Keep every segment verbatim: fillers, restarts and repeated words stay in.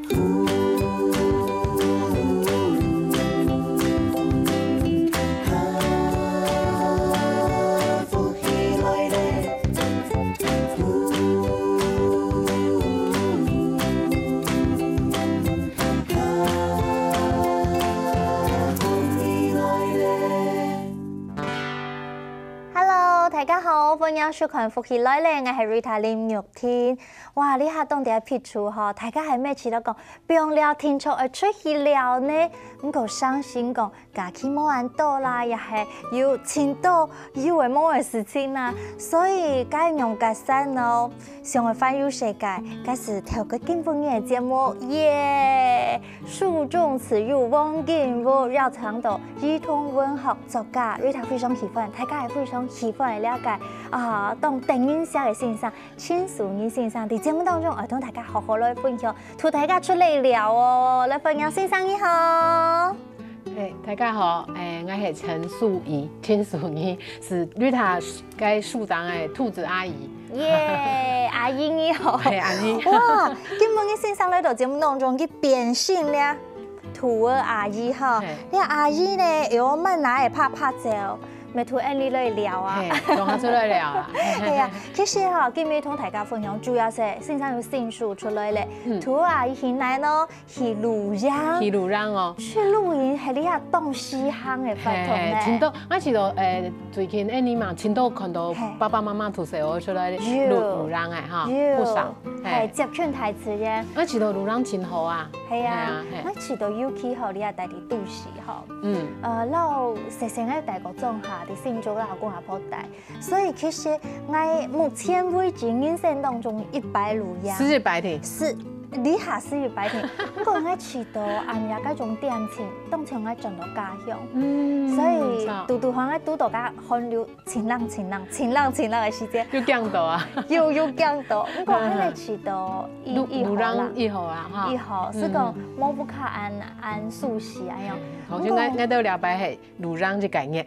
福氣來了。Hello，大家好，歡迎收看《福氣來了》，𠊎係Rita林玉婷。哇，這下當地个皮膚吼，大家還沒試著講，放尞定著愛出去尞呢？毋過相信講，假期無恁多啦，也係有盡多有个無个事情啦。所以該仰結煞呢？想愛環遊世界，該就透過今晡日个節目，耶！ 書中自有黃金屋，邀請到兒童文學作家，Rita非常喜歡，大家也非常喜歡个了解啊，當得人惜个先生，陳淑儀先生，在節目當中，愛同大家好好來分享，渡大家出來尞哦。來，歡迎先生，你好。哎，大家好，哎，𠊎係陳淑儀，陳淑儀係Rita个書中个兔子阿姨。 耶，阿姨你好。嘿，阿姨。哇，今晡日先生來到節目當中，佢變身了，兔仔阿姨哈。嘿。這阿姨呢，又慢慢仔拍拍走，乜同𠊎俚來尞啊。嘿，同𠊎出來尞啊。係啊，其實哈，今日同大家分享，主要係先生有新書出來了，嗯。兔仔阿姨係哪呢？ 去露營。去露營哦。去露營係這下當時行个活動呢。嘿，盡多，𠊎試著，呃，最近恁呢嘛，盡多看著爸爸媽媽帶細人出來露，有。露營个哈，有。不少。嘿，嘿。接近大自然。𠊎試著露營盡好啊。係啊，係啊，嘿。𠊎試著尤其好，這下在這都市吼。嗯。呃，摎細細个戴个裝下，在新竹摎公阿婆戴。 所以其實𠊎目前為止人生當中一擺露營。係一擺定。係，這下係一擺定。毋過𠊎試著恁樣該種恬靜，當像𠊎轉到家鄉。嗯，所以，著。堵堵好𠊎堵著該寒流，清冷清冷，清冷清冷个時節。有驚著啊？有，有驚著。毋過𠊎試著，嗯。一，露，一好啦。露營一好啦，哈。一好，嗯。係講無屋下恁，恁舒適恁樣。好像𠊎，毋過𠊎兜這擺係露營个概念。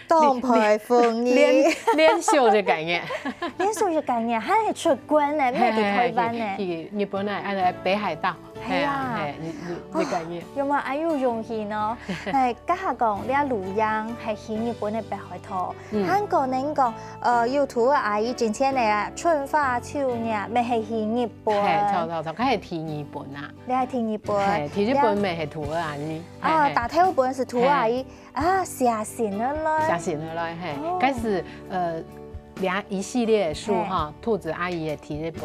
當佩服你。連，連續个概念。連續个概念，還係出國呢，毋係在台灣呢。嘿，嘿，嘿，去，去日本啊，啊，北海道。係啊。嘿啊，嘿，你，你，你概念。哦，有無恁有榮幸呢？哎，該下講，這露營係去日本个北海道。嗯。還過呢講，呃，有兔仔阿姨之前个啊，春花秋月，乜係去日本。嘿，著，著，著，該係去日本啊。你係去日本。嘿，去日本乜係兔仔阿姨。啊，嘿，嘿。打頭本係兔仔阿姨。嘿。 啊，寫信仔來。寫信仔來，嘿。哦。該係，呃，這一系列个書哈，嘿。兔子阿姨个去日本，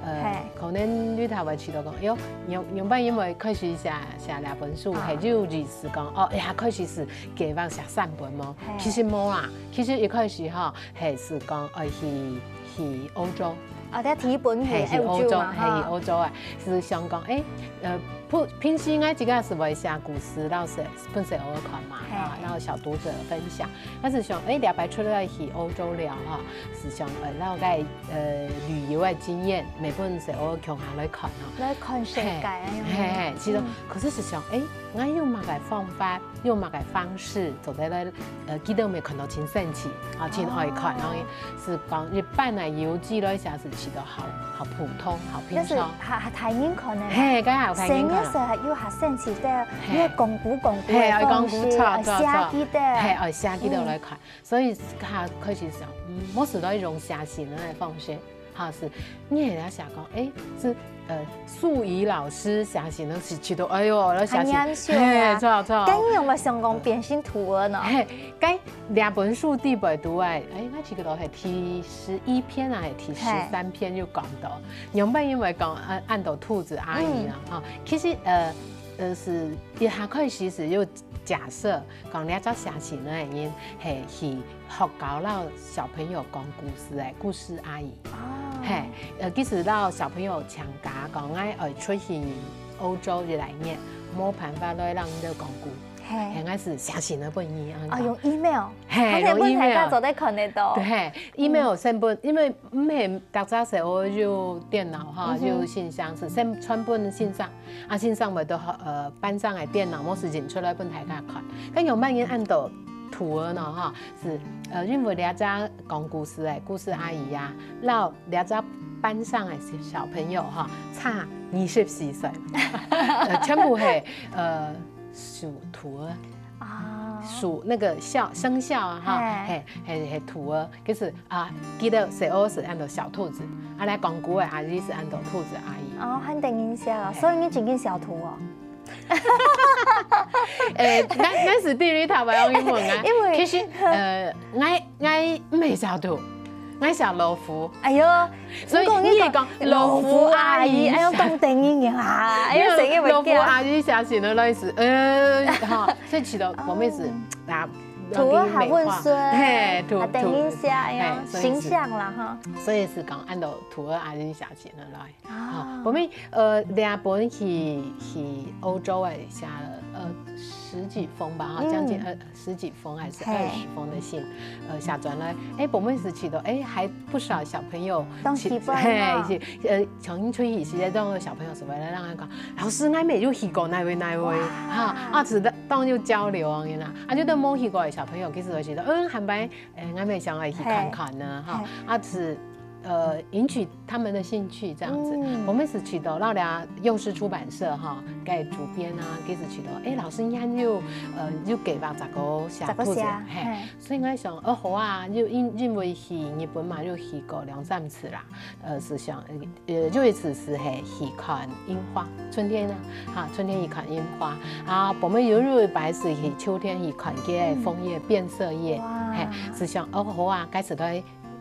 呃，嘿。可能你頭會試著講，哎喲，仰，仰般因為開始寫，寫這本書，哦。係有意思講，哦，哎呀，開始係計畫寫三本無？嘿。其實無啦，其實一開始吼，係係講愛去，去歐洲。 哦，這第一本係嘿，去歐洲，歐洲嘛，嘿，去哈。歐洲啊，係想講，誒，呃，平，平時𠊎自家係會寫故事，摎細，分細人看嘛，嘿。啊，摎小讀者分享。但係想，誒，這擺出來去歐洲尞哈，係想，呃，摎該，呃，旅遊个經驗，乜分細人共下來看哈。來看世界，嘿，哎喲。嘿，嘿，其實，嗯。可是係想，誒，𠊎有麼个方法， 用麼个方式做得來，呃，佢兜乜看著盡生趣，啊，盡愛看，哦。然後係講一般个遊記來寫係寫到好，好普通，好平常。但係還，還大人看个啦。嘿，該下有大人看啊。細人仔還有較生趣个，嘿。用講古講古个方式，嘿，愛講古，著，著，著。寫佢兜。嘿，愛寫佢兜來看。嗯。所以佢開始想，嗯，無試著用寫信个方式。 哈，係，你也要想講，誒，係，呃，淑儀老師寫信个時期都，哎喲，來寫信，很優秀啊。嘿，著，著。該你有無想講變成圖文呢？嘿，該兩本書裡背都愛，誒，𠊎記得係第十一篇啊，係第十三篇有講到，嘿。原本因為講，呃，恁多兔子阿姨啊，嗯。哈，其實，呃，呃，係一下開始係有假設，講這隻寫信个人係去 學校摎小朋友講故事个故事阿姨。哦。嘿，呃，其實摎小朋友請假講，𠊎愛出去歐洲一來月，無辦法來摎你兜講古。嘿。嘿，𠊎係寫信仔分你，恁樣。哦，用email。嘿，用email。還係分大家做得看得到。對，嘿，email嗯。先分，因為毋係逐隻細人有電腦哈，嗯哼。有信箱，係先傳分先生。 啊，先生會到，呃，班上个電腦，無時間出來分大家看。該樣般人恁多兔仔呢哈，係呃，因為這隻講故事个故事阿姨啊，摎這隻班上个小朋友哈，差二十四歲，呃，全部係呃屬兔仔，啊，屬那個肖生肖啊哈，嘿，係係兔仔，其實啊，記得細个時安到小兔子，啊來講古个阿姨係安到兔子阿姨。哦，還得人笑啊，所以你真正小兔哦。誒，該該係第一頭白我英文啊，因為其實呃，𠊎𠊎毋係小兔，𠊎係老虎，哎喲，所以如果你也講老虎阿姨，哎喲，講得人啊，哎喲，誰也老虎會叫。阿姨寫成的類似，呃，哈，所以其實我們是啊，兔仔還溫順，嘿，兔還得人笑，哎呀，嘿所以是形象啦哈。所以係講安到兔仔阿姨寫成的來。啊哈，我們呃，這本去去歐洲誒，寫了呃十幾封吧，哈，嗯將近呃十幾封還是嘿二十封的信，呃，寫轉來，誒，我們是覺得誒，還不少小朋友當喜歡啊嘿，是呃，從出去時間中的小朋友什麼的，讓他講，老師，𠊎沒有去過哪位哪位，哈，啊，是當有交流啊，啊，就對沒去過的小朋友，其實我覺得，嗯，還蠻，誒，𠊎也想要去看看呢，哈，啊，是。呃，引起他們的興趣這樣子。嗯我們是去到那裡啊，幼獅出版社哈，該主編啊，其實去到，哎，老師你看又呃又給吧，咋个寫兔子，咋个寫？嘿，嘿，所以我想，呃，好啊，就因因為去日本嘛，就去過兩三次啦，呃，是想，呃，有一次是嘿去看櫻花，春天啊，哈，春天去看櫻花啊，我們有有一擺是去秋天去看這个楓葉、變色葉，哇嘿，是想，哦，好啊，該時个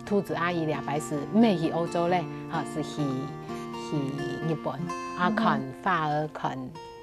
兔子阿姨這擺係毋係去歐洲咧，哈，係去去日本啊，看花兒，看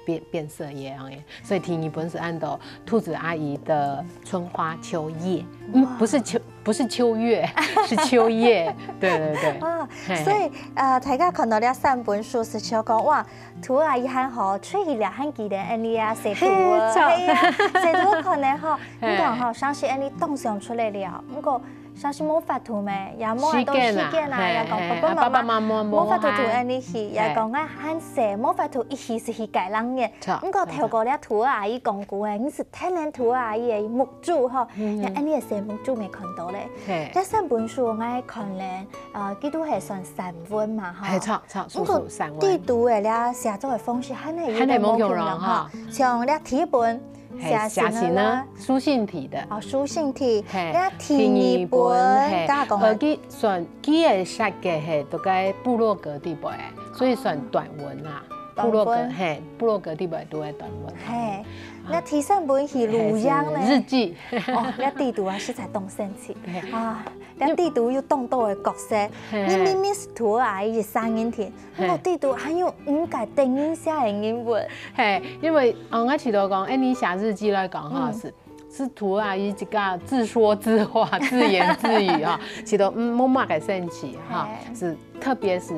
變變色葉恁樣，所以去日本係安到兔子阿姨的春花秋月，嗯，不是秋不是秋月，是秋夜，對對對，啊，嘿嘿所以呃，大家看到這三本書係就講哇，兔仔阿姨還好，出去了還記得恁樣啊，細兔嘿著仔，係啊，細兔仔可能吼，你嘿講吼，相信恁樣當想出來了，毋過 相信無法度咩，也無恁多時間啊，時間啊也講嘿爸爸媽媽爸爸媽媽無無法度同閒恁樣去，也講啊還細，無法度一去就去該啷个。著毋過透過這兔仔阿姨講古个，你係天然兔仔阿姨个目珠吼，嗯也恁樣个細目珠也看到咧。嘿，這三本書𠊎看咧，呃，佢都係算散文嘛吼。嘿，著著，毋過書書散文，裡肚个這寫作个方式，還係有點無共樣吼。像這第一本。 嘿，寫信呢，書信體的。哦，書信體，嘿，該第二本，嘿，剛剛講呃，佢算佢个設計嘿，都在部落格底背，所以算短文啦。短文部落格，嘿，部落格底背都在短文。嘿，該第三本係錄音呢？日記。哦，該裡肚啊，實在當神奇嘿啊！該裡肚有當多个角色，嘿你明明係兔仔阿姨个聲音聽，嘿毋過裡肚還有五個等於寫个英文。嘿，因為哦，𠊎試著講，哎，你寫日記來講哈，嗯是是兔仔阿姨自家自說自話、自言自語哈，試著嗯，無麼个生趣哈，嘿是特別是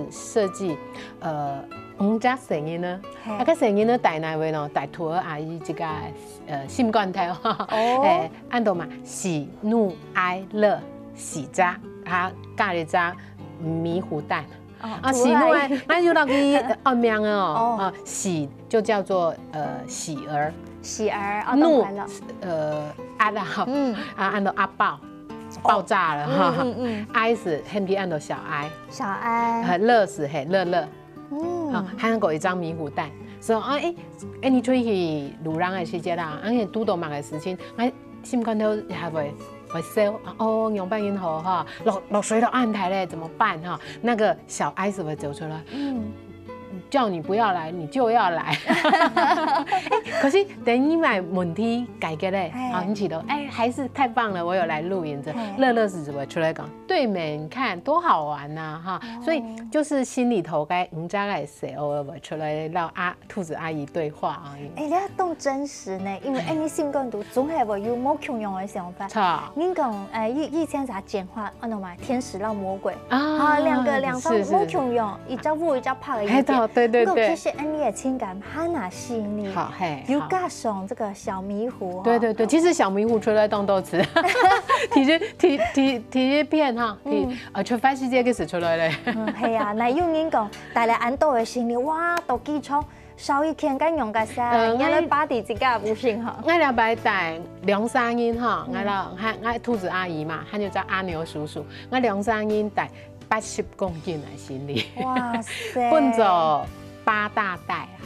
設計呃五隻細人仔，嘿啊，該細人仔戴哪位呢？戴兔仔阿姨自家呃心肝頭哈，哦哎，安到嘛，喜怒哀樂四隻，啊，加一隻迷糊蛋。哦啊，喜怒哀，那有那个惡名哦，哦啊，喜就叫做呃喜兒，喜兒，哦，怒當然了，呃哀啦哈，嗯啊，安到哀爆，爆炸了哈，嗯嗯嗯，哀是很低安到小哀，小哀，很樂是很樂樂，嗯啊，還有一張迷糊蛋，所以啊，哎哎，你出去路上个時節啦，啊，你堵到麼个事情，哎，心肝頭還會會笑啊，哦，仰般恁好哈，落落水落恁大咧，怎麼辦哈？那個小哀是會走出來，嗯，叫你不要來，你就要來。哎，可是等你把問題解決了，哎啊，你覺得哎還是太棒了，我有來錄音，這哎樂樂是怎麼出來講？對面看多好玩呐，哈，所以就是心裡頭該人家來寫，偶爾會出來讓阿兔子阿姨對話而已。哎，你看當真實呢，因為哎，你心肝肚總係會有無共樣个想法。錯你講，哎，以以前在講話，安到嘛，天使摎魔鬼，啊啊，兩個兩方是是無共樣，一隻烏一隻白个意哎，見。對對對對，不過其實恁樣个情感還係細膩，好嘿，又好加上這個小迷糊哦。對對對，其實小迷糊出來當多次，第一第第第一篇哈，第呃出發時節開始出來咧。嗯，係啊，那有人講，帶來恁多个行李，哇，都幾重，燒一件該仰結煞，呃，原來巴蒂自家毋行吼。𠊎兩擺帶兩三人吼，𠊎老，𠊎，𠊎兔子阿姨嘛，還有隻阿牛叔叔，𠊎兩三人帶八十公斤个行李，哇塞！分做八大袋啊。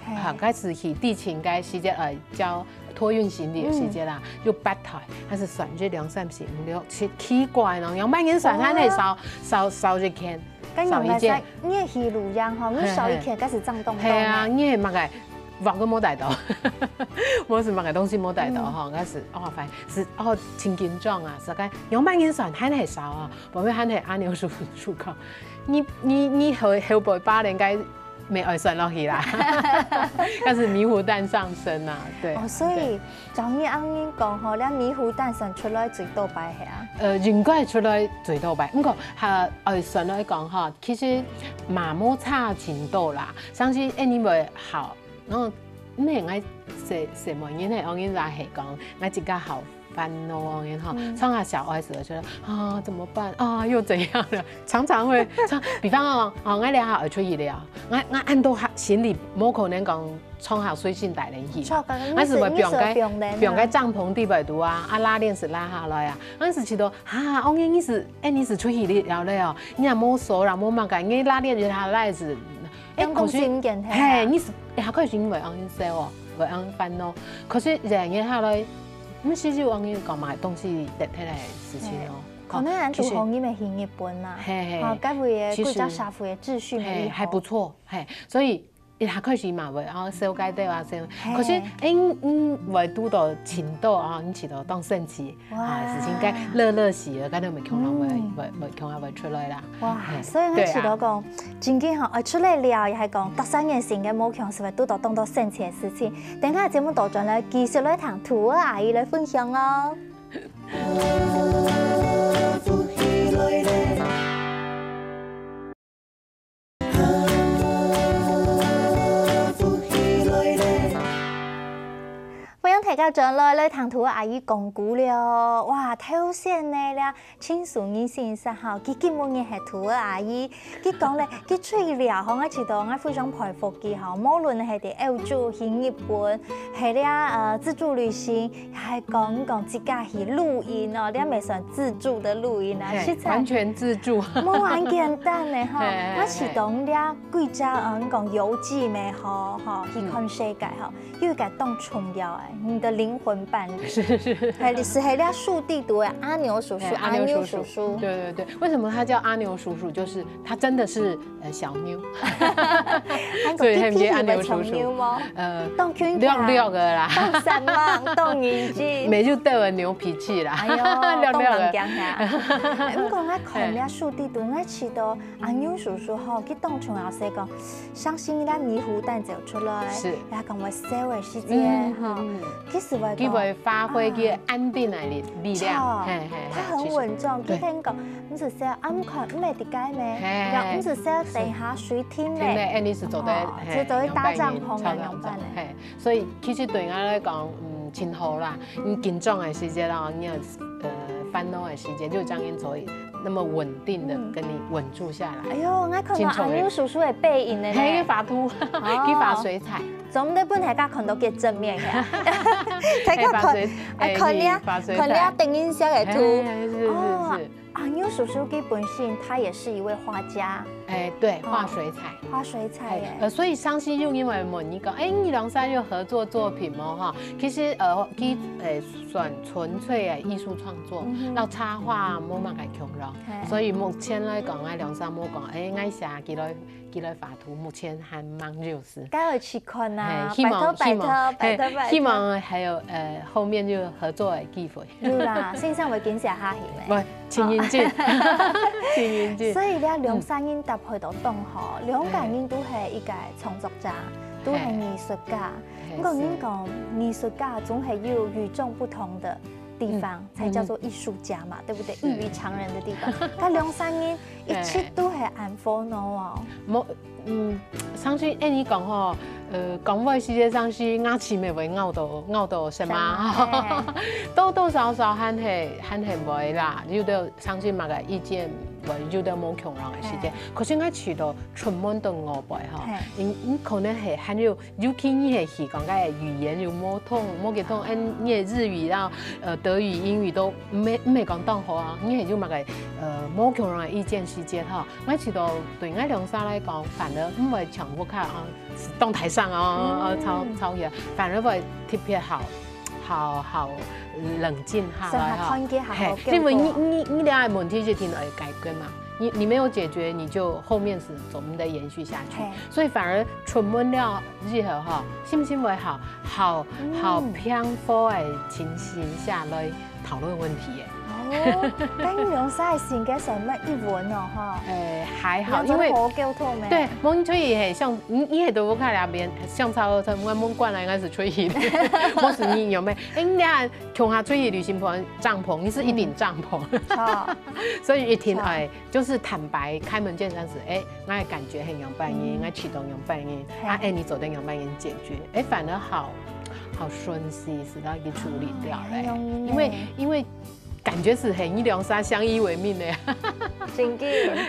嘿。哈，開始去地勤个時節，呃，叫托運行李个時節啦，有八台，還係算一兩三四五六七，奇怪咯，仰般人算，佢係燒，燒，燒一件。 該仰結煞，你个行李箱吼，你燒一件，該係正當當。係啊，你係麼个，碗都無帶到，無係麼个東西無帶到吼，該係，哦，反正係，哦，真緊張啊，係該仰般人算，還係燒啊，後尾還係阿牛叔叔講，你，你，你後，後背巴連該無愛算落去啦，該係迷糊蛋上身啊，對啊。哦，所以，照你恁樣講吼，這迷糊蛋算出來最多擺係啊？呃，應該出來最多擺，毋過，哈，愛算來講吼， 其實嘛無差真多啦，像係anyway好，然後毋係𠊎細，細妹人个，𠊎人也係講，𠊎自家好煩惱，𠊎人吼，常常小孩子就覺得，啊，怎麼辦？啊，又怎樣了？常常會，常，比方哦，哦，𠊎這下愛出去了，𠊎，𠊎恁多行李無可能講 創下隨身帶等去。著，還係會放該，放該帳篷底背肚啊，啊，拉鍊係拉下來啊。𠊎係試著，哈，𠊎个意思，哎，你係出去了了哦，你也無鎖啦，無麼个，你拉鍊一下來係，哎，當當心件，嘿，你係，哎，還可以係因為恁樣燒哦，會恁樣煩惱。可是人一下來，毋係就恁樣講嘛，東西跌下來个事情哦。可能人拄好你們去日本啦，嘿嘿，吼，該位个國家社會个秩序嘿，還不錯，嘿，所以 一下開始嘛會啊，燒該兜啊，燒。可是，哎，你會堵到盡多啊，你試著當生氣啊，事情該樂樂死了，該兜無共樣會，會，會共樣會出來啦。哇，所以𠊎試著講，真經吼，愛出來尞，也係講，逐儕人性格無共，係會堵到當多生氣个事情。等下節目倒轉來，繼續來聽兔仔阿姨來分享哦。 歡迎大家轉來，來聽兔仔阿姨講古了。哇，頭先呢，這盡受人欣賞吼，佢根本就係兔仔阿姨。佢講咧，佢出去尞吼，𠊎試著𠊎非常佩服佢吼，無論係在歐洲、去日本，係這，呃，自助旅行， 還講講自家去露營哦，這也算自助个露營啊，嘿，實在完全自助。無恁簡單个吼。嘿，嘿，嘿。𠊎試著這幾隻，嗯，講遊記乜好吼，去看世界吼，有一個當重要个，你个靈魂伴侶。是，是，是。係，係這樹底肚个阿牛叔叔，嘿，阿牛叔叔。阿牛叔叔。對，對，對。為什麼他叫阿牛叔叔？就是他真的是 呃，小牛。所以喊佢阿牛叔叔。呃，當勤儉，當六六个啦。當煞猛，當認真。乜就兜个牛脾氣啦。哎喲，六六个。當人驚嚇。哎，毋過𠊎看這樹底肚，𠊎試著阿牛叔叔吼，佢當重要係講，相信佢个迷糊蛋走出來，是。佢講會燒个時節，嗯，吼，嗯，嗯。其實會講，佢會發揮佢个安定个力，力量。啊，著，嘿，嘿，嘿，他很穩重，其實。佢跟你講， 毋使燒，啊，毋看，毋係在該咩？嘿，毋使燒，等一下水停咧。停咧，哎，你係做得，哦，嘿，就做得搭帳篷啊，仰般呢？嘿，所以其實對𠊎來講，嗯，真好啦。你緊張个時節咯，你有，呃，煩惱个時節，就這樣可以那麼穩定地跟你穩住下來。哎喲，𠊎看著阿牛叔叔个背影了呢。嘿，佢畫圖，哦，佢畫水彩。總得分大家看著佢正面个。大家看，哎，看這，畫水彩。看這等一下个圖。嘿，是，是，哦，是。 阿牛叔叔佢本身他也是一位畫家。哎，對，畫水彩。畫水彩耶。哎，呃，所以上次又因為問你講，哎，你兩儕有合作作品無？哈，其實，呃，佢，呃，算純粹个藝術創作，嗯哼。摎插畫無麼个共樣。嘿。所以目前來講，𠊎兩儕無講，哎，𠊎寫幾多，幾多畫圖，目前還吂有 該愛去看啊，嘿，希望，拜託，拜託，希望，拜託，嘿，拜託。希望還有，呃，後面有合作个機會。有啦，先生會緊寫下去咩？喂，盡認真，盡認真。所以這兩儕人搭配到當好，兩個人都係一個創作者，都係藝術家。嘿。毋過人講，藝術家總係有與眾不同个地方，才叫做藝術家嘛，對不對？異於常人的地方。該兩儕人 一直都係恁火熱哦。無，嗯，上次恁樣講吼，呃，講話時節上係牙齒乜會咬到，咬到什麼？多多少少還係，還係會啦，有兜上係麼个意見，會有兜無共樣个時節。可是𠊎試著出門到外背吼，你，你可能係還有，尤其你係去講个語言又無通，無幾通，嗯，你个日語啦，呃，德語、英語都毋係，毋係講當好啊，你係有麼个，呃，無共樣个意見時節吼，𠊎試著對𠊎兩儕來講，反而毋會像屋下啊， 當大聲哦，哦，吵，吵起來，反而會特別好，好，好冷靜下來哈。所以團結下好，嘿，因為你，你，你倆个問題一定愛解決嘛。你，你沒有解決，你就後面是總得延續下去。嘿。所以反而出門了以後哈，心情會好，好，好平和个情形下來 討論問題耶。哦，該你兩儕个性格上乜一穩哦，哈。誒，還好，因為好溝通咩？對，無你出去係像，你，你係在屋下兩邊，像差不多，我門關了應該係出去的，無係你有沒有？誒，你倆共下出去旅行，帳篷，你係一頂帳篷，所以一定誒，就是坦白開門見山係，誒，𠊎个感覺係仰般形，𠊎試著仰般形，啊，誒，你做得仰般形解決，誒，反而好，好順勢，使到佢處理掉嘞。因為，因為 感覺係係你兩儕相依為命个。真个。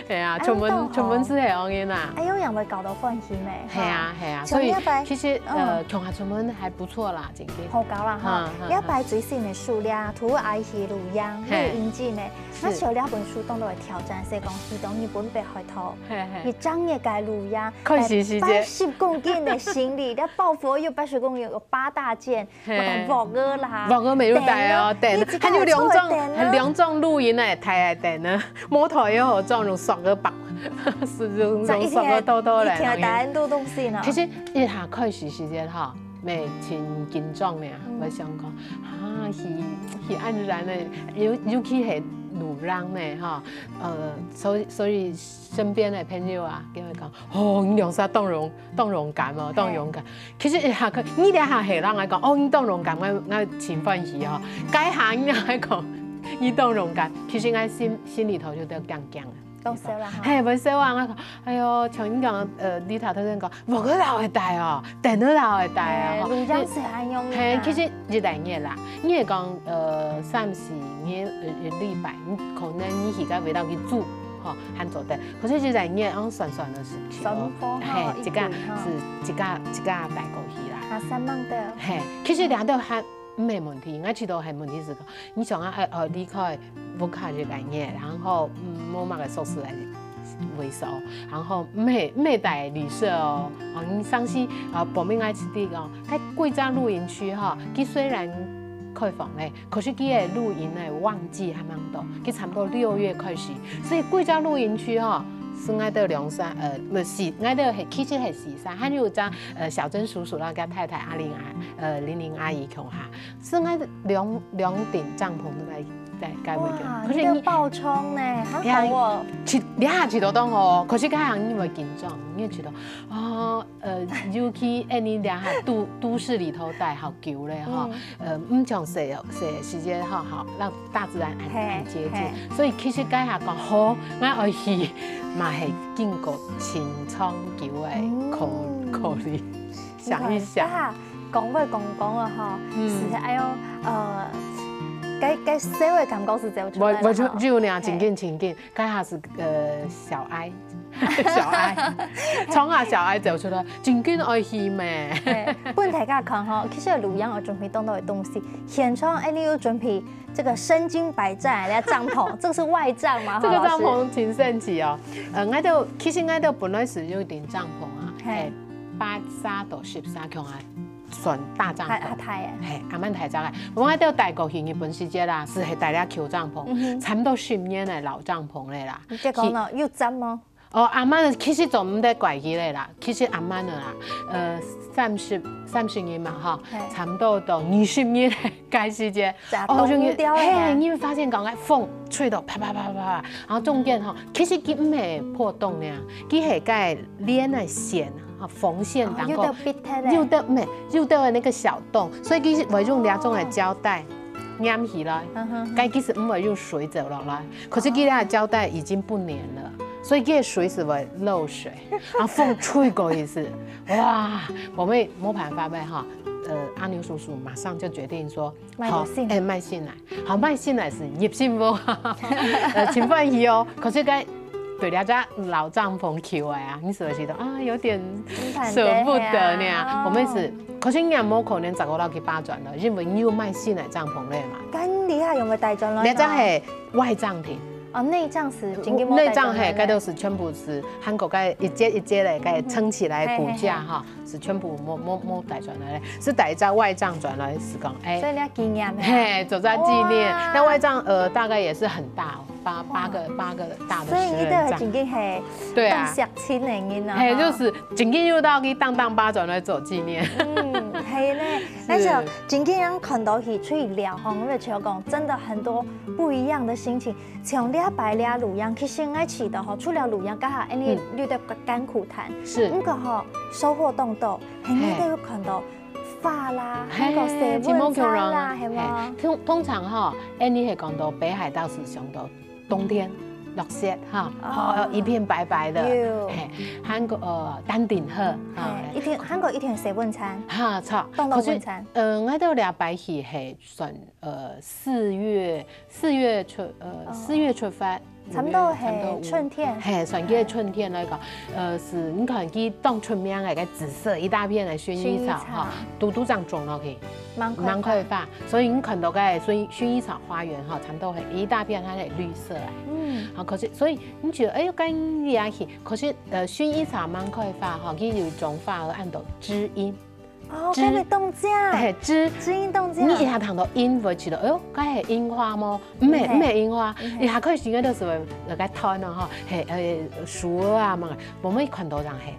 係啊，出門，出門係係恁樣啊。哎喲，仰會搞到歡喜咩？係啊，係啊，所以其實，呃，共下出門還不錯啦，真个。好搞啦哈。這擺最新个書咧，《兔阿姨去露營》，露營記呢，那像這本書當多个挑戰，係講去到日本北海道，一整日个露營，開始時間，八十公斤个行李，這包袱有八十公斤，有八大件， 嘿，鑊仔啦，鑊仔乜有帶哦，等，還有兩種，兩種露營个，大个等呢，摩托也好裝，用塑膠包，係用，用塑膠袋袋來。一天帶恁多東西呢？其實一下開始時間哈，乜盡緊張呢，會想講，啊，去，去恁遠呢，尤，尤其係露營呢哈，呃，所以，所以身邊个朋友啊，跟我講，哦，你兩儕當勇，當勇敢哦，當勇敢。 其實一下佢，你這下係人來講，哦，你當勇敢，𠊎，𠊎盡歡喜哦。該下你來講，你當勇敢，其實𠊎心，心裡頭就在驚驚啊。當愁啦哈。嘿，會愁啊！𠊎講，哎喲，像你講，呃，你頭先講，鑊仔也會帶哦，電腦也會帶啊，吼。路上係恁樣啊。嘿，其實一來你啦，你係講，呃，三四日，呃，一禮拜，你可能你去該位到去住，吼，還做得。可是一來你，哦，算算个係。 算法吼，嘿，一个一對吼。係一个，一个帶過去啦。啊，三萬的。嘿，其實這兜還毋係問題，𠊎試著係問題係講，你想啊，呃，呃，離開屋下一个月，然後，嗯，無麼个鎖匙來維修，然後毋係，毋係帶旅社哦，啊，你上去，啊，報名愛去地方，該規隻露營區吼，佢雖然開放咧， 可是佢个露營个旺季還吂到，佢差不多六月開始，所以規隻露營區吼，係𠊎兜兩儕，呃，毋係，𠊎兜係，其實係四儕，還有一隻，呃，小珍叔叔啦，佮太太阿玲阿，呃，玲玲阿姨共下，係𠊎兩，兩頂帳篷都在，在該位用。哇，可是你，你个包場呢，還好哦。其，你還試著當好哦，可是該下你會緊張，你會試著，哦， 呃，尤其恁呢這下都，都市裡頭待好久咧吼，呃，毋像細，細時節吼，好，讓大自然恁，嘿，恁接近。嘿。所以其實該下講，好，𠊎愛去，嘛係經過盡長久个考，嗯。考慮，想一想。你看，這下講話講講了吼，嗯。係，哎喲，呃，該，該愁个感覺係走出來了吼。我，我就，就那樣，嘿。緊緊，緊緊，該下係，呃，小哀。 小哀，從啊小哀走出來，真緊愛去咩？嘿，分大家看吼，其實露營有準備當多个東西，現場恁呢有準備這個身經百戰个帳篷，這個是外帳嘛，這個帳篷真神奇哦。呃，𠊎兜，其實𠊎兜本來係有一頂帳篷啊，嘿。嘿，八儕到十儕共下算大帳篷。還，還大个。嘿，還蠻大隻个。𠊎兜帶過去日本時節啦，係係帶了舊帳篷，嗯哼。差不多十年个老帳篷咧啦。你這講呢，有髒嗎？ 哦，恁樣其實做毋得怪佢咧啦，其實恁樣个啦，呃，三十，三十年嘛吼，嘿。差不多到二十年个時節，哦，就，嘿，你會發現講，哎，風吹到啪啪啪啪啪，然後中間吼，其實佢毋係破洞呢，佢係該連个線，吼，縫線當中，哦，有兜必忒个。有兜，毋係，有兜个那個小洞，所以佢會用這種个膠帶黏起來，嗯哼。該其實毋會有水走落來，可是佢个膠帶已經不黏了。所以這水係會漏水，啊，風吹過去係，哇，𠊎等無辦法咩哈，呃，阿牛叔叔馬上就決定說，好，買就新。哎，買新來，好，買新來係入新屋，呃，盡歡喜哦。可是該對這隻老帳篷求的啊，你係毋係覺得啊，有點捨不得呢？我們是，可是你也無可能再過落去搬轉了，因為你有買新的帳篷了嘛。該你還有沒有帶轉來呢？這張係外帳篷。 哦，內帳係正經無帶轉來咧。內帳係，該都係全部係韓國个一節一節个，該撐起來骨架哈，係全部無無無帶轉來咧，係帶隻外帳轉來，係講，哎，所以你愛紀念个。嘿，做隻紀念。哇。那外帳呃大概也是很大哦，八八個八個大的十人帳。所以你都正經係，對啊，當惜親个人啊，嘿，哈。就是正經有到去當當巴轉來做紀念。嗯，係呢。但是哦，正經人看到去出去尞吼，我就想講，真的很多不一樣的心情。 像這擺這露營，其實𠊎試著吼，除了露營，該下恁呢有兜艱苦談，是。毋過吼，收穫當多，係𠊎兜有看到花啦，還有細文餐啦，係無？通通常吼，恁呢係講到北海道係上到冬天，落雪哈，哦，一片白白的，有。嘿，還有呃丹頂鶴哈，嘿，一定，還有一定細文餐，哈，著。當多文餐。可是，呃，𠊎兜這擺去係算呃四月 四月出，呃，四月出發，差不多係春天。嘿，算个春天來講，呃，係你看佢當出名个該紫色一大片个薰衣草哈，都都正種落去，滿開花，所以你看到个薰薰衣草花園哈，差不多係一大片，它係綠色个。嗯，好，可是所以你覺得，哎喲，該也去，可是呃，薰衣草滿開花哈，佢有一種花仔安到知音。 哦，知，該會當正。嘿，知，知音當正。你一下聽到櫻會知道，哎喲，該係櫻花無？毋係，毋係櫻花，一下開始个時候，該斷了哈，嘿，呃，樹仔啊嘛，𠊎等看到人嘿，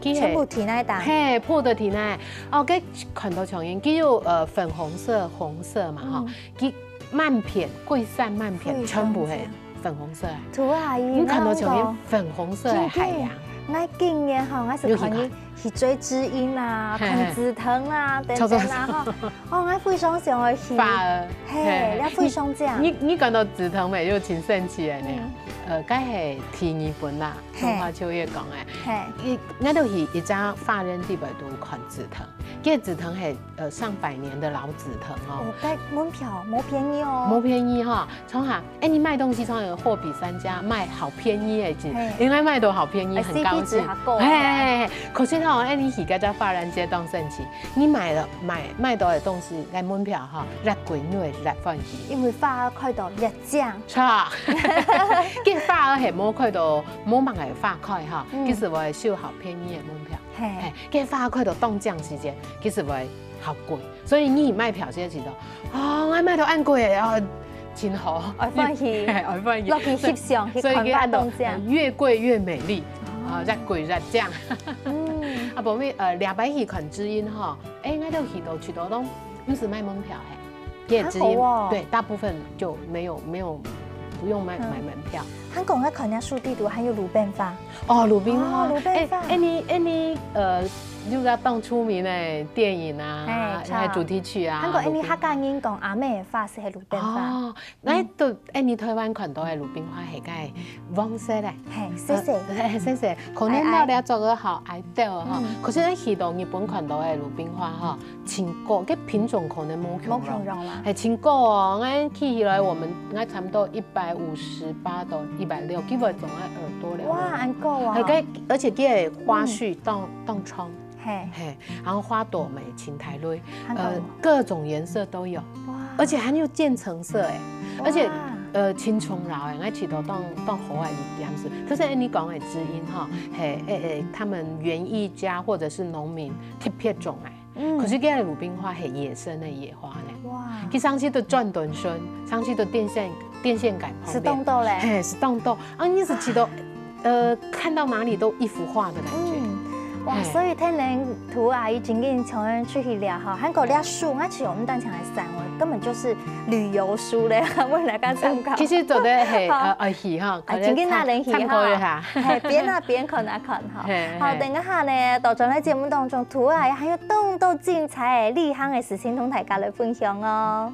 佢係全部停在當。嘿，鋪在地內。哦，該看到像櫻，佢有呃粉紅色、紅色嘛哈，佢滿片，歸山滿片，全部係 粉紅色啊。兔阿姨，你看到像片粉紅色个海洋。𠊎今年吼，𠊎係可以去追知音啦，看紫藤啦，等等啦吼。哦，𠊎非常想愛去。花兒，嘿，𠊎非常想。你你看到紫藤咩？就真神奇个呢。呃，該係第二本啦，中華秋月講个。嘿，𠊎𠊎都去一隻花園地方都看紫藤，這紫藤係呃上百年的老紫藤哦。哦，該門票無便宜哦。無便宜哈，從下 哎，你買東西常常有貨比三家，買好便宜个，因為買到好便宜，很高興。可是吼，哎，你去該隻花園節當神奇，你買了買買到个東西，該門票哈，越貴你會越歡喜。因為花開到越靚。著，該花係無開到無麼个花開哈，其實會收好便宜个門票。嘿，該花開到當靚時節，其實會好貴。 所以你買票先知道，哦，𠊎買到恁貴个，哦，真好，愛歡喜，愛歡喜，落去翕相，去看花當靚。所以佢安到越貴越美麗，啊，越貴越靚。嗯，啊，後尾呃，禮拜去看知音吼，哎，𠊎都去到去到攏毋使買門票嘿，也知音，對，大部分就沒有沒有不用買買門票。還講𠊎看人家書地圖還有魯冰花。 哦，魯冰花，哦，魯冰花。哎，哎，你，哎，你，呃，就係當出名个電影啊，哎，還有主題曲啊，還有，哎，你客家人講阿姆个花係魯冰花。哦，該都，哎，你台灣看到个魯冰花係該黃色个，嘿，細細，哎，細細，可能到了做个好矮豆哈。可是咱去到日本看到个魯冰花哈， 盡高，該品種可能無共樣。無共樣啦。係盡高哦，𠊎企起來，𠊎差毋多一百五十八到一百六，基本上𠊎耳朵了。哇，恁高啊！係，該而且佢个花序當當長，嘿，嘿，然後花朵乜盡大蕊，呃，各種顏色都有，哇，而且還有漸層色哎，而且呃盡重要哎，𠊎試到當當好个一點係，可是哎你講个知音哈，嘿，哎哎，他們園藝家或者是農民特別種哎。 可是這个魯冰花係野生个野花呢。哇！佢上去都轉轉身，上去都電線電線桿旁邊。係當多咧。嘿，係當多。啊，你係試到，呃，看到哪裡都一幅畫的感覺。嗯，哇！所以聽恁兔阿姨正經像出去尞哈，還過這書，𠊎試著毋單淨係散文，根本就是旅遊書咧，𠊎來看參考。其實做得係，呃，愛去哈，可能正經拿人去哈，參考一下。嘿，邊啊邊看啊看哈。 好，等一下呢，到轉來節目當中，兔仔還有當多精彩个旅行个事情同大家來分享哦。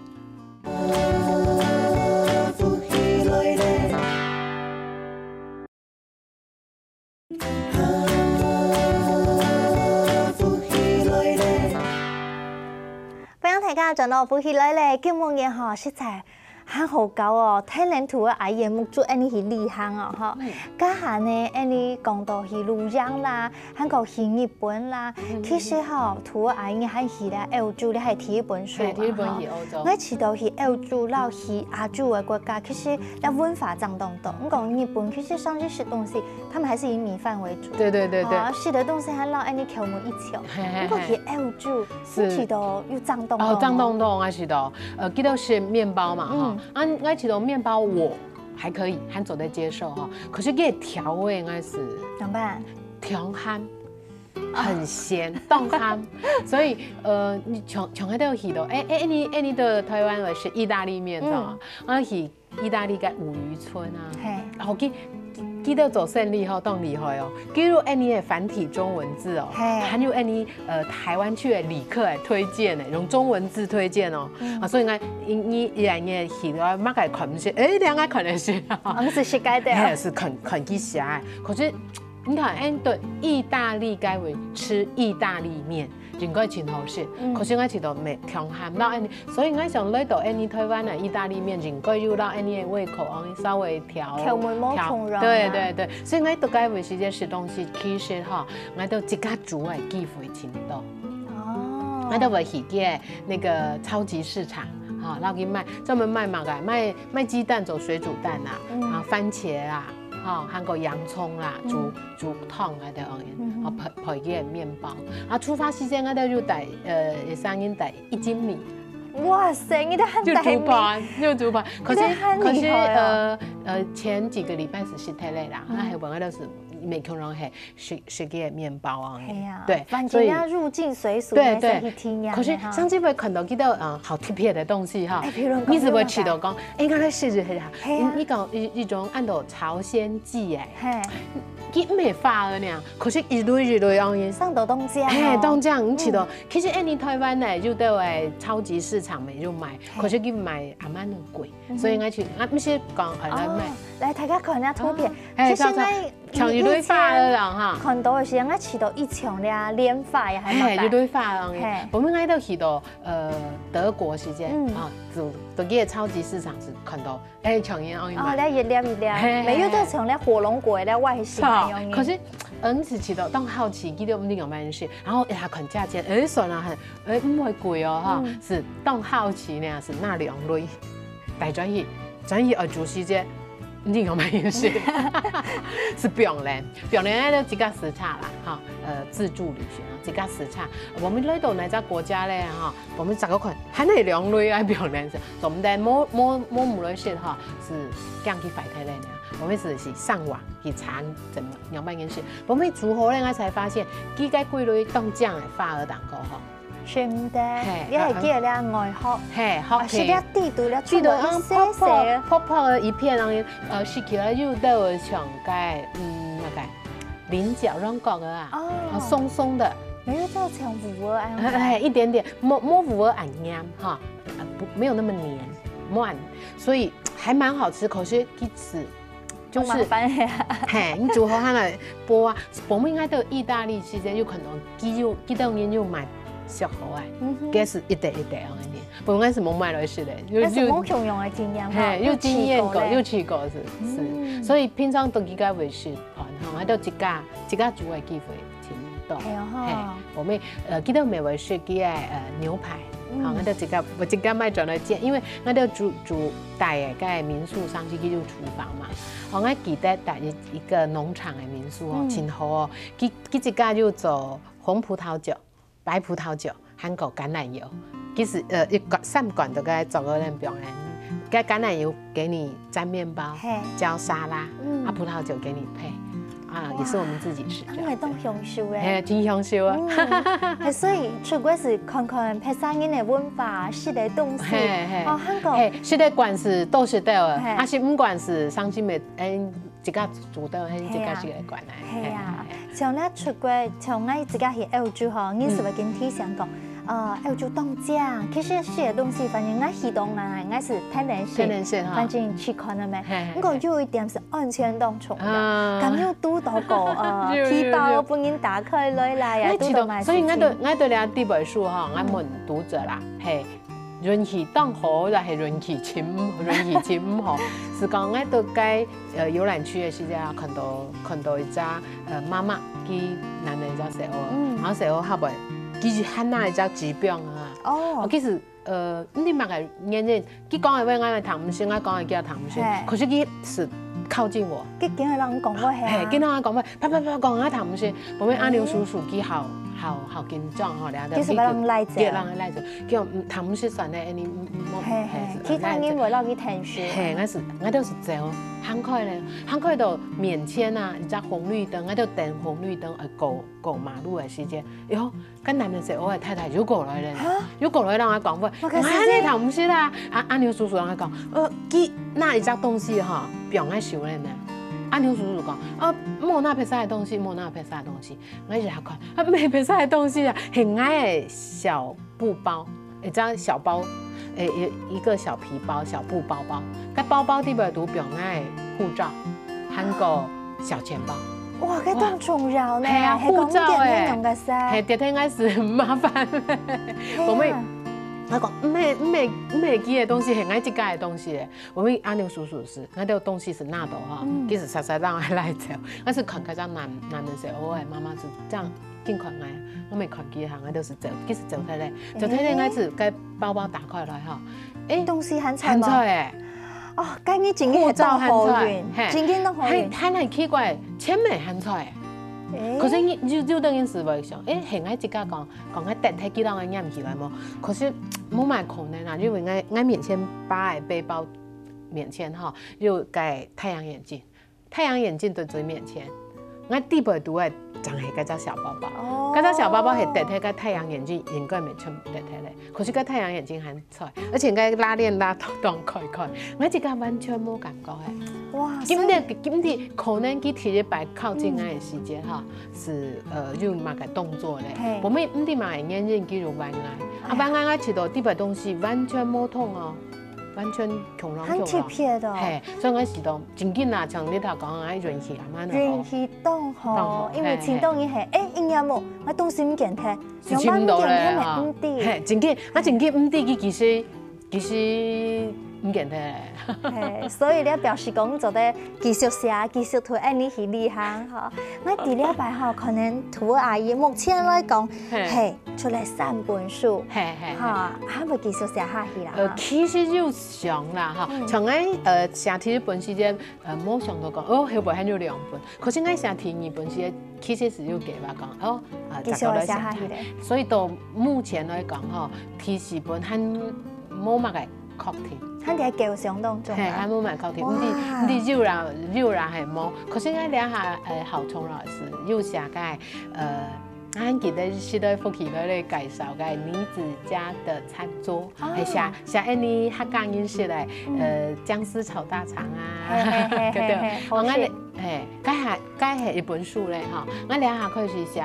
轉到福氣來了，今晡日吼，實在還好搞哦，天然圖个阿姨目珠恁樣去旅行哦，吼。嗯。該下呢，恁樣講到去露營啦，還講去日本啦，嗯。其實吼，圖个阿姨還去了歐洲，你還第一本書嘛，嘿，第一本去歐洲。吼。𠊎試到去歐洲，然後去亞洲个國家，其實該文化差當多。你講日本，其實上去食東西，他們還是以米飯為主。對對對對。啊，食个東西還摎恁樣口味一樣。嘿嘿嘿。不過去歐洲， 係。你試到有差當多哦，差當多，𠊎試到，呃，佢兜係麵包嘛，哈，嗯。啊，𠊎試到麵包我還可以，還做得接受哈。可是佢个調味應該係，怎麼辦？當鹹，很鹹，當鹹。所以，呃，你從，從該兜去到，哎，哎，你，哎，你到台灣來食義大利麵，知道嗎？嗯。啊，去 義大利个五漁村啊。嘿。哦，佢，佢兜做生理吼，當厲害哦。佢有恁樣个繁體中文字哦，嘿。還有恁樣，呃，台灣區个旅客个推薦呢，用中文字推薦哦。嗯。啊，所以𠊎，你，你，你，你去了，麼个看毋識，哎，兩个看得識。哦，你係識个對哦。嘿，係看，看佢寫个。可是，你看，哎，對，義大利該位吃義大利麵， 應該真好食。嗯。可是𠊎試到乜當鹹，摎恁樣，所以𠊎想來到恁樣台灣个義大利麵，應該有摎恁樣个胃口，哦，稍微調，口味無共樣啊。調，對對對，所以𠊎到該位時節食東西，其實哈，𠊎都自家煮个機會真多。哦。𠊎都會去个那個超級市場，哈，然後去買，專門賣麼个，賣，賣雞蛋做水煮蛋啊，嗯。啊，番茄啊，哈，還有洋蔥啦，煮，嗯。煮湯啊，對，哦，嗯。啊，配，配个麵包。啊，出發時間𠊎都有帶，呃，三人帶 一斤米。哇塞，你都還帶米。有煮飯，有煮飯。可是，你都還厲害哦。可是，呃，呃，前幾個禮拜係食忒个啦，嗯。啊，還有本來都係每天都係食，食个麵包啊。係啊，對，反正所以要入境隨俗，對，還是去體驗的哈。對，對。可是上次會看到幾多，呃，好特別的東西哈。哎，譬如講，你係會試到講，哎，原來係，係啊。係啊。你，你講一，一種安到朝鮮薊，哎。嘿。佢毋係發个呢，可是一蕊一蕊樣，上到當靚哦。嘿，當靚，你試到 其實恁樣台灣呢，有兜个超級市場乜有賣，嘿。可是佢賣還蠻貴，嗯哼。所以𠊎去，啊，毋係講，呃，來賣。哦，來，大家看下圖片。哦，嘿，其實呢，像，像一蕊花个人哈。以前看到个時間，𠊎試到一種个蓮花也還蠻大。嘿，一蕊花个人。嘿。我們𠊎都去到，呃，德國時間，嗯。啊，就，就去超級市場係看到 哎，像恁樣哦，哦，來一粒一粒，嘿，嘿，沒有，就像那火龍果的外形那樣。可是，嗯，係試到當好奇，佢都毋知仰般食。然後，哎呀，看價錢，哎，算了，很，哎，毋會貴哦，哈，嗯。係當好奇呢，係哪兩蕊？帶轉去，轉去，呃，煮時節，毋知仰般食。係放冷，放冷，那就自家試茶啦，哈，呃，自助旅行啊，自家試茶。我們來到哪隻國家咧，哈， 我們逐個看，還係兩蕊愛放冷食，做毋得無，無，無，無來食哈，係驚佢壞忒咧呢。我們係，係上網去查怎麼樣辦件事。我們煮好咧，𠊎才發現，佢个幾蕊當靚个花兒當高吼。真的，嘿，你還記得你个外殼？嘿，好，啊，係這底肚咧，底肚，出來一細細个。嗯，薄薄，薄薄个一片，然後，呃，食起來又帶有像該，嗯，那個菱角軟角个啊，哦。啊，鬆鬆的。沒有，這像五仁啊。哎，哎，一點點，無，無五仁恁黏哈，呃，不，沒有那麼黏，無恁，所以還蠻好吃，可是其實就是，麻煩呀。嘿，你煮好它來剝啊，我們應該都有義大利時間，有可能佢有，佢當然有賣熟好哎，嗯哼。該係一垤一垤恁樣。 本來係無買來食个，又，但係無共樣个經驗哈，嘿，又經驗過，又試過咧。又試過係，係。嗯。所以平常都自家會食飯吼，𠊎都自家，自家煮个機會真多。係哦吼。嘿，我們，呃，記得每回食个，呃，牛排，嗯。吼，𠊎都自家，𠊎自家買轉來煎，因為𠊎都住，住大个，該民宿上去，佢有廚房嘛。吼，𠊎記得在一，一個農場个民宿哦，嗯。真好哦，佢，佢自家就做紅葡萄酒。 白葡萄酒，還有橄欖油。其實，呃，一罐，三罐都該做个恁樣。該橄欖油給你沾麵包，嘿。澆沙拉，嗯。啊，葡萄酒給你配，啊，哇。也是我們自己吃這樣子。啊，會當享受欸。嘿，真享受啊。嗯，嘿，所以出國係看看別儕人个文化，食个東西，嘿，嘿。哦，還有，嘿，食个慣勢都係對个，嘿。啊，係毋慣勢，上次乜，哎， 自家煮到，嘿，自家食个慣啊。係啊，嘿，嘿，嘿。像你出國，像𠊎自家去歐洲吼，𠊎係會跟提醒講，嗯。呃，歐洲當靚，其實食个東西，反正𠊎去到哪，𠊎係天然食，天然食哈。反正試看了咩。嘿，嘿，毋過有一點係安全當重要，啊。敢有堵到過，呃，有，有，皮包有。分人打開來啦，也堵到賣。所以𠊎對，𠊎對這底背書吼，𠊎問讀者啦，嗯。嘿，運氣當好，也係運氣盡毋，運氣盡毋好，係講𠊎到該，呃，遊覽區个時節啊，看到，看到一隻，呃，媽媽，佢揇等一隻細猴仔，嗯。然後細猴仔後尾，佢就喊那一隻指標啊。哦。哦，其實，呃，毋知麼个原因，佢講个話𠊎聽毋識，𠊎講个佢也聽毋識，嘿。可是佢係靠近我。佢竟然摎你講話係啊？嘿，佢摎𠊎講話， 啪啪啪講啊，聽毋識，後尾阿牛叔叔佢好，好，好緊張吼，了解。佢係愛摎你拉走。佢摎你拉走，叫，嗯，聽毋識算了，哎，你，嗯，嗯，嘿，嘿，嘿，其他人會摎佢聽識。嘿，𠊎係，𠊎兜係走，行開咧，行開到面前啊，一隻紅綠燈，𠊎兜等紅綠燈，呃，過，過馬路个時節，喲， 該男人說：「哦，太太又過來了。」哈？又過來摎𠊎講話，麼个事情？𠊎還係聽毋識啦。啊，阿牛叔叔摎𠊎講：「呃，佢拿一隻東西吼，放𠊎手裡呢。」阿牛叔叔講：「呃，無拿別儕个東西，無拿別儕个東西。」𠊎一下看，啊，無別儕个東西啊，係𠊎个小布包，一隻小包，誒，一，一個小皮包，小布包包。該包包底背肚放𠊎个護照，還過小錢包。 哇，該當重要呢，哇。嘿啊，係講護照欸。你點樣用个噻？嘿，點點𠊎係麻煩。嘿啊。後尾，𠊎講，毋係，毋係，毋係佢个東西，係𠊎自家个東西咧。後尾阿牛叔叔係，𠊎兜東西係拿到吼，嗯。佢係煞煞摎𠊎拉走。𠊎係看該隻男，男人說：「哦，媽媽係恁緊看𠊎，𠊎無看佢哈，𠊎兜係走，佢係走忒咧，走忒咧，欸。」𠊎係該包包打開來吼，誒，東西還在無？還在欸。 哦，該你真个係當好運，護照還在，嘿。真个當好運。還，還很奇怪，錢無還在。誒。可是你，有，有兜人係會想，誒，係𠊎自家講，講𠊎等忒佢摎𠊎拈起來無？可是無麼个可能啊，因為𠊎，𠊎面前背个背包面前吼，有個太陽眼鏡。 太陽眼鏡在最面前，𠊎底背肚个正係該隻小包包。哦。該隻小包包係跌忒，該太陽眼鏡應該無全跌忒咧。可是該太陽眼鏡還在，而且該拉鍊拉到當開開，𠊎自家完全無感覺欸。哇，今天，所以今天可能佢第一擺靠近𠊎个時節哈，嗯。係，呃，有麼个動作咧？嘿。後尾毋知麼个原因，佢就還𠊎。啊，哎呀。還𠊎，𠊎試著底背東西完全無動哦。 完全共樣，很特別哦。共樣。嘿，所以𠊎試著真緊啊，像你頭講个，運氣還蠻好。運氣當好，當好，因為真多人係，嘿，嘿。誒，一眼目，𠊎東西毋見忒，係尋毋著咧，仰般毋見忒，哈。毋知。嘿，真緊，啊，真緊毋知佢其實，其實毋見忒。嘿，所以你表示講做得繼續寫，繼續同𠊎俚去旅行，吼。𠊎第二擺吼，可能同阿姨目前來講，嘿。嘿， 出來三本書，嘿，嘿，嘿。哈，還會繼續寫下去啦，呃，哈。其實有想啦，哈，嗯。像𠊎，呃，寫第一本時間，呃，無想到講，哦，後背還有兩本。可是𠊎寫第二本時間，其實係有計劃講，哦，啊，繼續再過來寫下去咧。所以到目前來講，吼，第四本還無麼个確定。還在構想當中啊。嘿，還無麼个確定，毋知，哇。毋知有啦，有啦，還無。可是𠊎這下，呃，好重要个係，有寫个，呃， 𠊎還記得係在福氣來咧介紹个女子家的餐桌，哦。係寫，寫𠊎俚客家人食个，嗯。呃，薑絲炒大腸啊，嘿，嘿，嘿，對不對？嘿，嘿，哦，𠊎，好食。嘿，該下，該係一本書咧，吼。𠊎這下開始寫，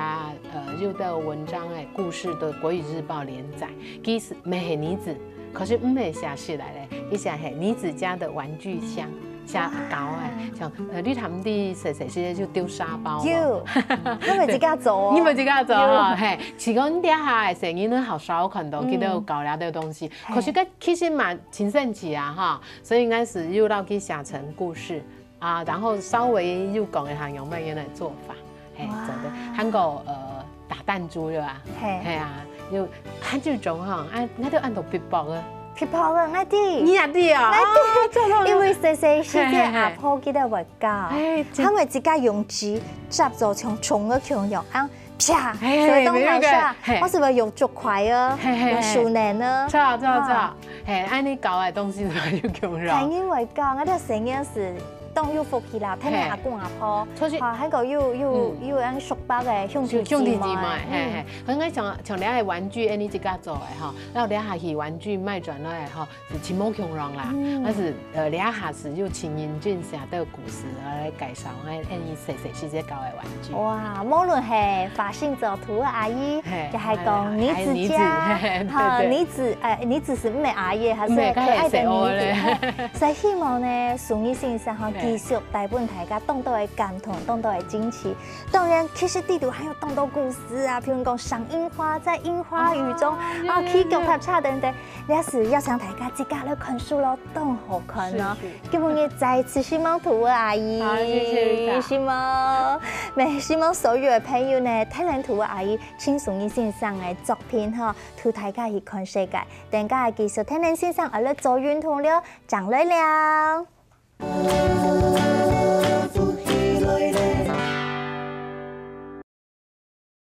呃，有个文章誒，故事的國語日報連載，其實毋係女子，可是毋係寫食來咧，佢寫係女子家的玩具箱。 寫搞誒，哇。像，呃，你知毋知細細時就丟沙包無？有，𠊎會自家做哦。你會自家做哦，有。嘿，其實這下誒細人仔好少看到，嗯。佢兜有搞這兜東西。嘿。可是佢其實蠻，真神奇啊，哈，所以應該係有摎佢寫成故事啊，然後稍微有講一下用麼个來做法。 嘿，哇。做得。還過，呃，打彈珠對吧？嘿。嘿啊，有，還有一種吼，啊，該就安到壁博个。壁博个，𠊎知。你也知啊？𠊎知。哦，做得。因為細細時節，嘿，嘿，嘿。阿婆佢兜會教，嘿，真。佢會自家用紙接做像蟲个共樣，啊，啪，嘿，所以當好笑。嘿。我係會用竹筷啊，嘿，嘿，嘿。用樹枝啊。著，著，著。哦。嘿，恁呢搞个東西就有共樣。大人會教，𠊎兜細人係 當有福氣啦，聽你阿公阿婆，嘿。出去，哈，還過有，有，嗯。有恁叔伯个兄弟姊妹，兄弟姊妹，嘿，嗯。嘿。所以𠊎像，像這个玩具，恁呢自家做个吼，然後這下去玩具賣轉來吼，係盡無共樣啦。嗯。但是，呃，這下係有真認真寫个故事，來介紹𠊎，恁呢細細時節搞个玩具。哇，無論係花心做圖个阿姨，嘿，也係講女子家，哎，哎，女子，嘿，嘿，對，哈，對。女子，哎，女子係毋係阿姨，還係可愛的女子，毋係，該係細个咧。嘿，所以希望呢，淑儀先生哈，嘿。繼續帶分大家當多个感動，當多个驚喜。當然，其實裡肚還有當多故事啊，譬如講賞櫻花，在櫻花雨中啊啊，有起腳踏車等等。這時邀請大家自家來看書咯，當好看哦。是是今日再次希望圖阿姨，好謝謝大家希望，也希望所有的朋友呢，聽了圖阿姨輕鬆一先生的作品哈，圖大家去看世界。等下繼續聽了先生愛來做運動了，正來聊。